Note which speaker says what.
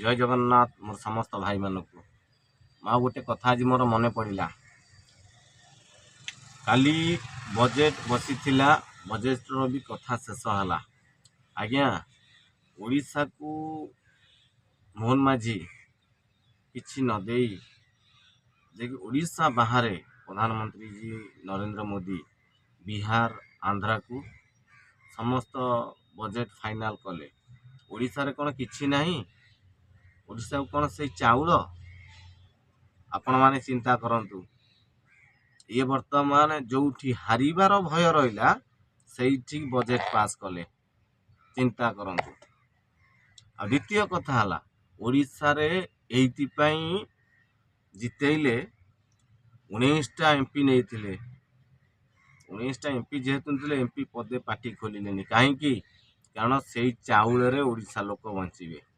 Speaker 1: ଜୟ ଜଗନ୍ନାଥ ମୋର ସମସ୍ତ ଭାଇମାନଙ୍କୁ। ଆଉ ଗୋଟେ କଥା ଆଜି ମୋର ମନେ ପଡ଼ିଲା। କାଲି ବଜେଟ୍ ବସିଥିଲା, ବଜେଟ୍ର ବି କଥା ଶେଷ ହେଲା। ଆଜ୍ଞା, ଓଡ଼ିଶାକୁ ମୋହନ ମାଝୀ କିଛି ନ ଦେଇ ଯେ ଓଡ଼ିଶା ବାହାରେ ପ୍ରଧାନମନ୍ତ୍ରୀ ନରେନ୍ଦ୍ର ମୋଦି ବିହାର, ଆନ୍ଧ୍ରାକୁ ସମସ୍ତ ବଜେଟ୍ ଫାଇନାଲ୍ କଲେ। ଓଡ଼ିଶାରେ କ'ଣ କିଛି ନାହିଁ? ଓଡ଼ିଶାକୁ କ'ଣ ସେଇ ଚାଉଳ? ଆପଣମାନେ ଚିନ୍ତା କରନ୍ତୁ। ଇଏ ବର୍ତ୍ତମାନ ଯେଉଁଠି ହାରିବାର ଭୟ ରହିଲା, ସେଇଠି ବଜେଟ୍ ପାସ୍ କଲେ। ଚିନ୍ତା କରନ୍ତୁ। ଆଉ ଦ୍ୱିତୀୟ କଥା ହେଲା, ଓଡ଼ିଶାରେ ଏଇଥିପାଇଁ ଜିତେଇଲେ, 19ଟା ଏମ୍ପି ନେଇଥିଲେ। 19ଟା ଏମ୍ପି ଯେହେତୁ ଥିଲେ, ଏମ୍ପି ପଦେ ପାଟି ଖୋଲିଲେନି। କାହିଁକି? କାରଣ ସେଇ ଚାଉଳରେ ଓଡ଼ିଶା ଲୋକ ବଞ୍ଚିବେ।